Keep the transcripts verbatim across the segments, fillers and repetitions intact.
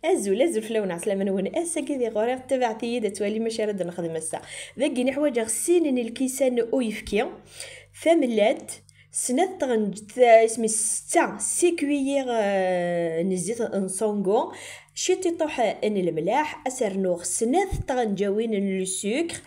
Azul, azul fell-awen, ɛeslama-nwen. Ass-agi di ɣur-i, tabaɛet-iyi-d ad twalim acu ara d-nexdem ass-a. Dagi-ni ḥwaǧeɣ sin n lkisan n uyefki, tamellalt, snat tɣenǧ-, t-, isem-is setta, six cuillères, euh, n zzit n sango, ciṭiṭuḥ n lemlaḥ, ad s-rnuɣ snat tɣenǧawin n le sucre,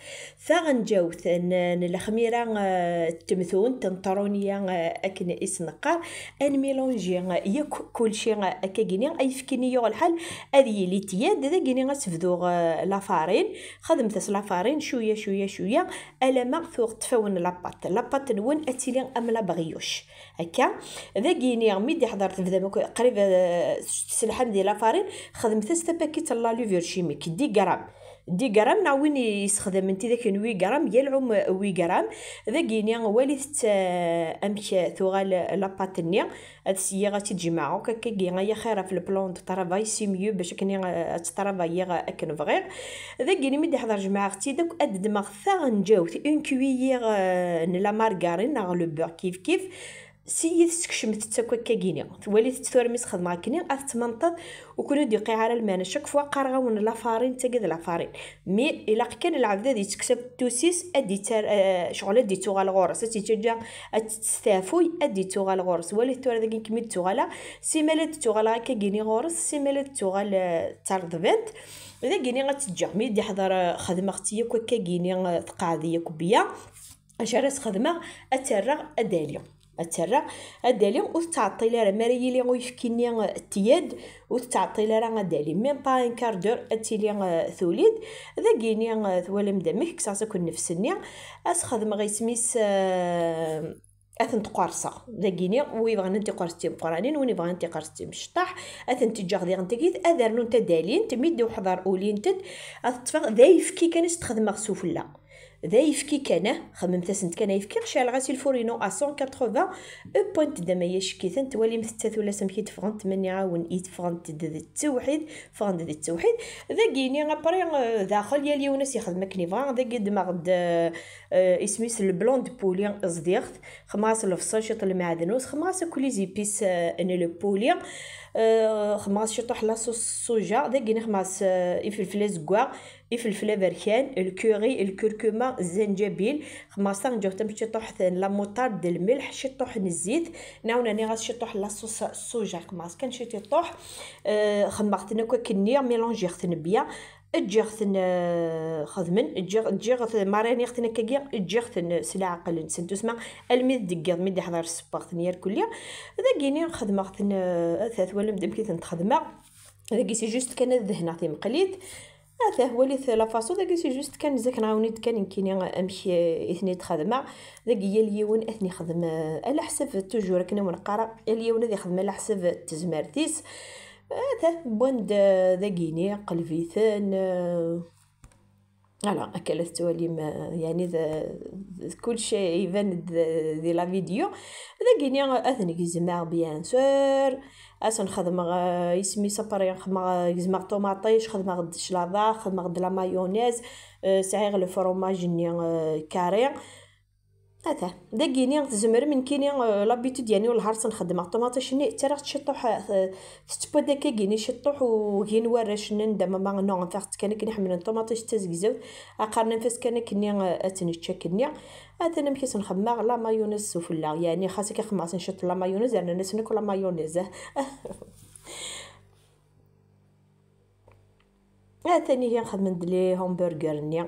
taɣenǧawt n, n lexmira, eh, n temtunt, n trunya, eh, akken i s-neqqar, ad nmilanji, eh, yakk kulci, eh, akka-gini, ayefki-nni yuɣ lḥal ad yili tiyyad, dagi-ni ad s-bduɣ, eh, la farine, xedmet-as la farine, cwiya, cwiya, cwiya, alamma tuɣ tfawen la pâte. La pâte-nwen ad tili am la brioche. Akka, dagi-ni, mi d-iḥḍer tebdam akk qrib, eh, s-, teslḥam di la farine, xedmet-as tapakit n la levure chimique, dix grammes. Dix grammes, neɣ win yesxedmen tidak n huit grammes, yal ɣum huit grammes. Dagi-ni, walit-tt, eh, amek tuɣal la pâte-nni. Ad syiɣ, ad tt-id-jemɛeɣ akk akkagi, ay axir ɣef le plan de travail, c'est mieux, bac akken, eh, ad ttravayyiɣ akken bɣiɣ. Dagi-ni mi d-iḥḍer jemɛeɣ-tt-id akk, ad ddmeɣ taɣenǧawt, une cuillère, eh, n la margarine neɣ le beurre kif kif, s iyi tessekcem-tt akk akkagi-ni. Twalit-tt tura mi s-xedmeɣ akkenni, ad tettmenṭeḍ, ur ken-id-iqiɛ ara lmeɛna. Chaque fois qqareɣ-awen la farine, d tagi d la farine. Mais ilaq kan lɛebd ad yettekkes afettus-is, ad d-ittar-, eh, ccɣel ad d-ittuɣal ɣur-s, ad tt-yettaǧǧa ad tettestaɛfuy, ad d-ittuɣal ɣur-s. Walit tura dagi kemmi d-ttuɣaleɣ, simmal ad d-ttuɣaleɣ akkagi-ni ɣur-s, simmal ad d-ttuɣal, eh, d tareḍbant. Dagi-ni ad tt-ǧǧeɣ. Mi d-iḥḍer, eh, xedmeɣ-tt yakk akkagi-ni, eh, tqeɛɛed yakk bya. Acu ara s-xedmeɣ? Ad tt-rreɣ ad d-tali. Ad tt-rreɣ ad d-tali, ur tettɛeṭṭil ara. Mi ara yili uyefki-nni, eh, tiyyad, ur tettɛeṭṭil ara ad d-tali. Même pas un quart d'heure ad tili, eh, tuli-d. Dagi-ni, eh, twalam-d amek, kkseɣ-as akk nnefs-nni. Ad s-xedmeɣ isem-is, eh, ad tent-qerseɣ. Dagi-ni, wi yebɣan ad tent-iqers d timeqranin, win yebɣan ad tent-iqers d timecṭaḥ, ad tent-ǧǧeɣ diɣen tagit, ad rnunt ad d-alint, mi d-uḥḍer ulint-d, ad tent-ṭṭfeɣ, d ayefki kan i s-d-xedmeɣ sufella. D ayefki kan, ah, xemmemt-asent kan ayefki, ceɛleɣ-as lfurinu à cent quatre-vingts, wwant-d ama yack-itent, twalim-tent tullas amek i d-ffɣent, ma nniɣ-awen i d-ffɣent d, d ttewḥid, ffɣent d ttewḥid. Dagi-ni, après, euh, daxel, yal yiwen ad s-yexdem akken yebɣa. Dagi ddmeɣ-d, euh, euh, isem-is le blanc de poulet, ẓdiɣ-t, xemmeɣ-as lebṣel, ciṭ n lmeɛdnus, xemmeɣ-as akk les épices, euh, n le poulet, euh, xemmeɣ-as ciṭuḥ la sauce soja, dagi-ni xemmeɣ-as, euh, ifelfel azeggaɣ, ifelfel aberkan, lkuri, lkurkuma, zzanǧabil, xemmeɣ-as taɣenǧawt am ciṭuḥt n la moutarde, d lmelḥ, ciṭuḥ n zzit, nɛawen rniɣ-as ciṭuḥ n la sauce soja, xemmeɣ-as kan ciṭuḥ, euh, xemmeɣ-ten akk akken-nni, mélangiɣ-ten bya, ǧǧiɣ-ten, euh, xedmen, ǧǧiɣ, ǧǧiɣ, mariniɣ-ten akkagi, ǧǧiɣ-ten s leɛqel-nsen, tusma almi d deg yiḍ, mi d-iḥḍer ssebbaɣ-ten yerkulli, dagi-ni xedmeɣ-ten, euh, ata twalam-d amek i ten-xedmeɣ, dagi c'est juste kan ad dehneɣ timeqlit, Atah, walit la façon, dagi c'est juste kan, zik nɛawen-d kan nekkini amek, eh, i ten-id-xedmeɣ. Dagi yal yiwen ad ten-ixdem, eh, ala ḥsab toujours akken i wen-qqareɣ, yal yiwen ad ixdem ala ḥsab n tezmert-is. Atah, wwin-d, eh, dagini, qelbiten, eh, voilà, akka la tettwalim, eh, yani d, d kulci iban-d di la vidéo. Dagini ad ten-gezmeɣ, bien sûr. Ad sen-xedmeɣ, eh, isem-is, après xedmeɣ, eh, gezmeɣ ṭumaṭic, xedmeɣ-d claḍa, xedmeɣ-d la mayonnaise, eh, sɛiɣ le fromage-nni, eh, carré. Ata, dagini tzemrem nekkini, eh, l'habitude, yani, ur lhar sen-xeddmeɣ ṭumaṭic-nni, ttarraɣ-tt ciṭuḥ, eh, tettewwa-d akkagini ciṭuḥ, ugin warrac-nni n dama ma non, anef-aɣ-tt kan akken i ḥemmlen ṭumaṭic d tazegzawt, aqaren anef-as kan akkenni, eh, ad tt-nečč akkenni. Atan amek i sen-xedmeɣ la mayonnaise sufella, yani xas akka xedmeɣ-asen ciṭ la mayonnaise, rnan-asen akk la mayonnaise. Atan ihi xedmen-d les hamburgers-nni.